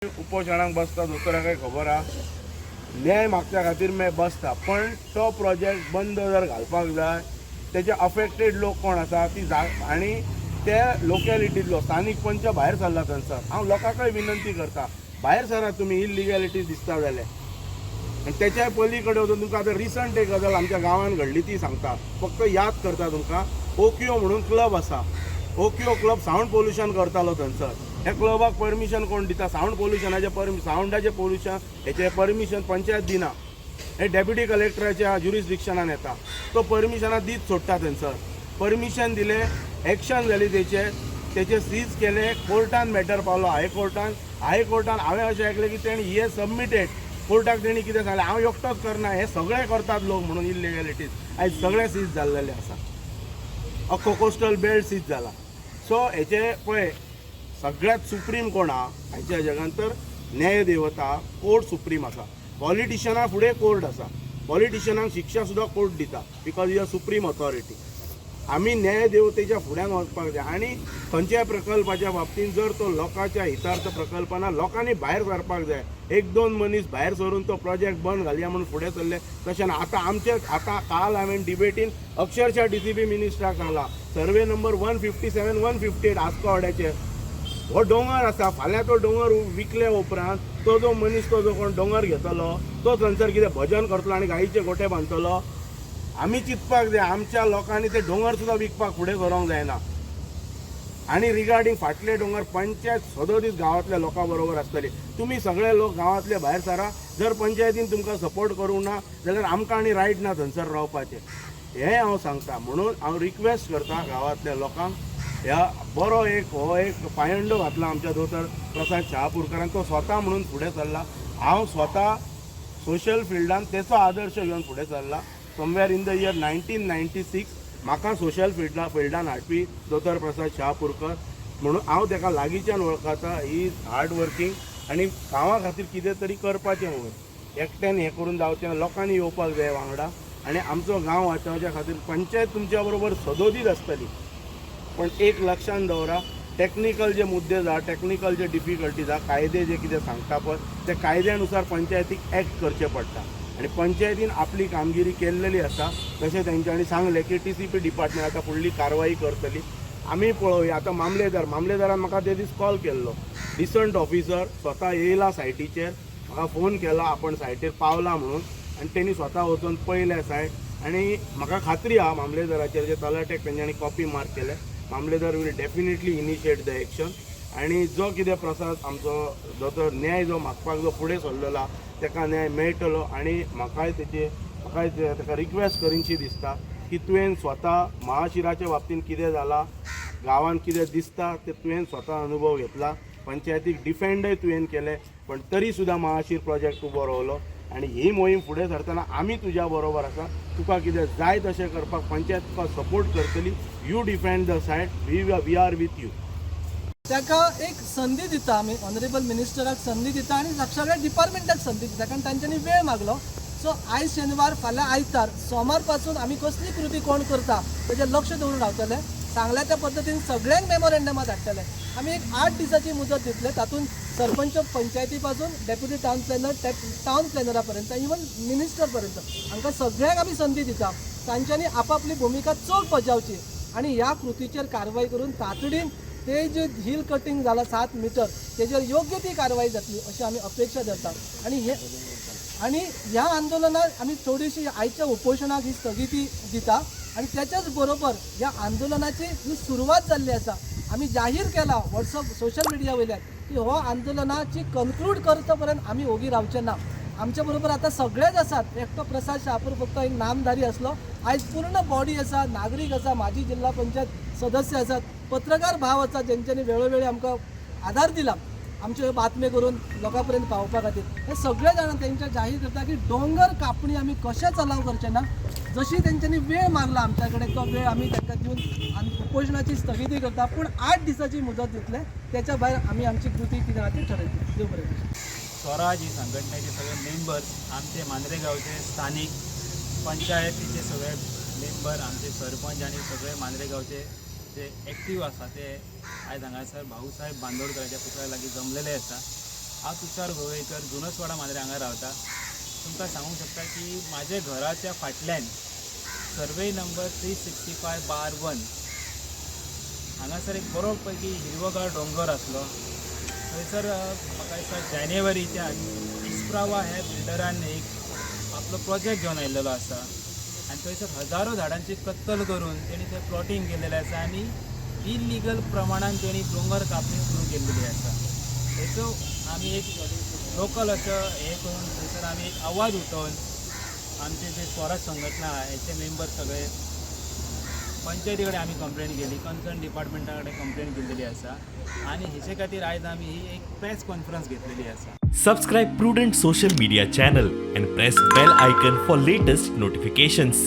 उपोशणाक बसता दोतोराकय खबर आहा. न्याय मागच्या खातीर मे बसता, पण तो प्रोजेक्ट बंद जर घालपाक जाय, तेजे अफेक्टेड लोक कोण आसा ती जा आनी ते लोकेलिटींतलो स्थानीक पंच भायर सरला थंयसर. हांव लोकांकय विनंती करता, भायर सरात तुमी इलिगॅलिटी दिसता जाल्यार. आनी तेच्या पली कडेन वचून तुमकां आतां रिसंट एक गजाल आमच्या गांवांत घडली ती सांगता, फक्त याद करता तुमकां. ओकियो म्हणून क्लब आसा. ओकियो क्लब सावंड पोल्युशन करतालो थंयसर. ह्या क्लबाक परमिशन कोण दिता? सावंड पोल्युशनाचें परमि सावंडाचें पोल्युशन हेचें परमिशन पंचायत दिना. हे डेप्युटी कलेक्टराच्या ज्युरिसडिक्शनान येता. तो परमिशनां दीत सोडटा थंयसर. परमिशन दिलें, एक्शन जाली तेचेर, तेचे सीज केले, कोर्टान मॅटर पावलो हायकोर्टान. हायकोर्टान हांवें अशें आयकलें की तेणी हे सबमिटेड कोर्टाक, तेणी कितें सांगलें, हांव एकटोच करना, हे सगळे करतात लोक म्हणून इलिगॅलिटीज. आयज सगळे सीज जाल्लेले आसा. अख्खो कोस्टल बेल्ट सीज जाला. सो हेचे पळय, सगळ्यात सुप्रीम कोण आहा आयच्या जगान तर न्यायदेवता कोर्ट सुप्रीम आसा. पॉलिटिशना फुडें कोर्ट आसा. पॉलिटिशनाक शिक्षा सुद्दां कोर्ट दिता because is a supreme authority. आमी न्यायदेवतेच्या फुड्यान वचपाक जाय आनी खंयच्याय प्रकल्पाच्या बाबतींत जर तो लोकांच्या हितार्थ प्रकल्प ना, लोकांनी भायर सरपाक जाय. एक दोन मनीस भायर सरून तो प्रोजेक्ट बंद घालया म्हणून फुडें सरले, तशें ना. आतां आमचे आतां काल हांवें डिबेटीन अक्षरशः डीसीपी मिनिस्टराक सांगला, survey number 157, 158 आस्कोवाड्याचेर हो दोंगर आसा. फाल्यां तो दोंगर विकले उपरांत तो जो मनीस, तो जो कोण दोंगर घेतलो, तो थंयसर कितें भजन करतलो आनी गायीचे गोठे बांदतलो? आमी चिंतपाक जाय. आमच्या लोकांनी ते दोंगर सुद्दां विकपाक फुडें सरोंक जायना. आनी रिगार्डींग फाटले दोंगर, पंचायत सदोदीस गांवांतल्या लोकां बरोबर आसतली. तुमी सगळे लोक गांवांतले भायर सरा. जर पंचायतीन तुमकां सपोर्ट करूंक ना जाल्यार आमकां आनी रायट ना थंयसर रावपाचें, हें हांव सांगता. म्हणून हांव रिक्वेस्ट करता गांवांतल्या लोकांक, ह्या बरो एक हो एक पायंडो घातला आमच्या दोतोर प्रसाद शहापूरकरान. तो स्वता म्हणून फुडें सरला. हांव स्वता सोशल फिल्डान तेचो आदर्श घेवन फुडें सरला. Somewhere in the year 1996 म्हाका सोशल फिल्डान हाडपी दोतोर प्रसाद शहापूरकर, म्हणून हांव तेका लागींच्यान वळखता. He is hard working आनी गांवा खातीर कितें तरी करपाचें म्हणून एकट्यान हें करून जावचें ना, लोकांनी येवपाक जाय वांगडा आनी आमचो गांव वाचोवच्या खातीर पंचायत तुमच्या बरोबर सदोदीत आसतली. पण एक लक्षात दवरा, टॅक्निकल जे मुद्दे जा, टॅक्निकल जे डिफिकल्टीज आहा, कायदे जे कितें सांगता पळय, ते कायद्यानुसार पंचायतीक एक्ट करचें पडटा आनी पंचायतीन आपली कामगिरी केल्लेली आसा. तशें तेंच्यांनी सांगलें की टीसीपी डिपार्टमेंट आतां फुडली कारवाई करतली. आमी पळोवया. आतां मामलेदारान म्हाका ते दीस कॉल केल्लो. डिसंट ऑफिसर स्वता येयला सायटीचेर. म्हाका फोन केला, आपण सायटीर पावला म्हणून, आनी तेणी स्वता वचून पळयलें सायट. आनी म्हाका खात्री आहा मामलेदाराचेर, जे तलाट्याक तेंच्यांनी कॉपी मार्क केले, मामलेदार will definitely initiate the action. आनी जो कितें प्रसाद आमचो जो तो न्याय जो मागपाक जो फुडें सरलेलो आहा, तेका न्याय मेळटलो. आनी म्हाकाय तेका रिक्वेस्ट करीनशी दिसता की तुवें स्वता महाशिराच्या बाबतींत कितें जालां, गांवांत कितें दिसता तें तुवें स्वता अनुभव घेतला. पंचायतीक डिफेंडय तुवें केलें, पण तरी सुद्दां महाशीर प्रोजेक्ट उबो रावलो. आनी ही मोहीम फुडें सरतना आमी तुज्या बरोबर आसा. तुका कितें जाय तशें करपाक पंचायत तुका सपोर्ट करतली. You defend the site, we are with you. ताका एक संदी दिता आमी, ऑनरेबल मिनिस्टराक संदी दिता आनी सगळ्या डिपार्टमेंटाक संदी दिता, कारण तांच्यांनी वेळ मागलो. सो आयज शेनवार, फाल्यां आयतार, सोमार पासून आमी कसली कृती कोण करता तेजेर लक्ष दवरून रावतले. सांगल्या त्या पद्दतीन सगळ्यांक मेमोरेंडमां धाडटले. आमी एक 8 दिसाची मुदत दितले. तातूंत सरपंच पंचायती पासून डेप्युटी टावन प्लॅनर, टावन प्लॅनरा पर्यंत, इवन मिनिस्टर पर्यंत, हांकां सगळ्यांक आमी संदी दिता. तांच्यांनी आपापली भुमिका चोख बजावची आनी ह्या कृतीचेर कारवाय करून तातडीन ते जे हिल कटिंग जाला 7 मिटर, तेजेर योग्य ती कारवाय जातली अशी आमी अपेक्षा धरता. आनी ह्या आंदोलनाक आमी थोडीशी आयच्या उपोशणाक ही स्थगिती दिता आनी त्याच्याच बरोबर ह्या आंदोलनाची ही सुरवात जाल्ली आसा. आमी जाहीर केला वॉट्सअप, सोशल मिडिया वयल्यान की हो आंदोलनाची कन्क्लूड करता पर्यंत आमी ओगी रावचे ना. आमच्या बरोबर आतां सगळेच आसात. एकटो प्रसाद शहापूर फक्त एक नामधारी आसलो. आयज पूर्ण बॉडी आसा, नागरीक आसा, माजी जिल्हा पंचायत सदस्य आसात, पत्रकार भाव आसात, जेंच्यांनी वेळोवेळी आमकां आधार दिला आमच्यो ह्यो बातम्यो करून लोकां पर्यंत पावोवपा खातीर. हे सगळे जाणां तेंच्या जाहीर करता की दोंगर कापणी आमी कशेंच अलाव करचे ना. जशी तेंच्यांनी वेळ मागला आमच्या कडेन, तो वेळ आमी तांकां दिवन उपोशणाची स्थगिती करता, पूण 8 दिसाची मुदत दितले. त्याच्या भायर आमी आमची कृती कितें आहा ती ठरयतले. देव बरें करूं. स्वराज ही संघटनेचे सगळे मेंबर्स, आमचे मांद्रे गांवचे स्थानीक पंचायतीचे सगळे मेंबर, आमचे सरपंच आनी सगळे मांद्रे गांवचे जे एक्टीव आसा, ते आयज हांगासर भाऊसाहेब बांदोडकराच्या पुतळ्या लागीं जमलेले आसा. हांव तुषार गोवेकर, जुनसवाडा मांद्रे हांगा रावता. तुमकां सांगूंक शकता की म्हाज्या घराच्या फाटल्यान survey number 365/1 हांगासर एक बरो पैकी हिरवोगार दोंगर आसलो. थंयसर म्हाका दिसता जानेवारीच्यान इस्प्रावा ह्या बिल्डरान एक आपलो प्रोजेक्ट घेवन आयिल्लो आसा आनी थंयसर हजारो झाडांची कत्तल करून तेणी थंय प्लॉटींग केलेलें आसा आनी इलिगल प्रमाणान तेणी दोंगर कापणी सुरू केल्लेली आसा. हेचो आमी एक लोकल असो हें करून थंयसर आमी एक आवाज उठोवन आमचे जे स्वराज संघटना आहा हेचे मेंबर सगळे पंचायती कडेन आमी कंप्लेन केली, कन्सर्न डिपार्टमेंटा कडेन कंप्लेन केल्लेली आसा आनी हेचे खातीर आयज आमी ही एक प्रेस कॉन्फरन्स घेतलेली आसा. Subscribe Prudent Social Media channel and press bell icon for latest notifications.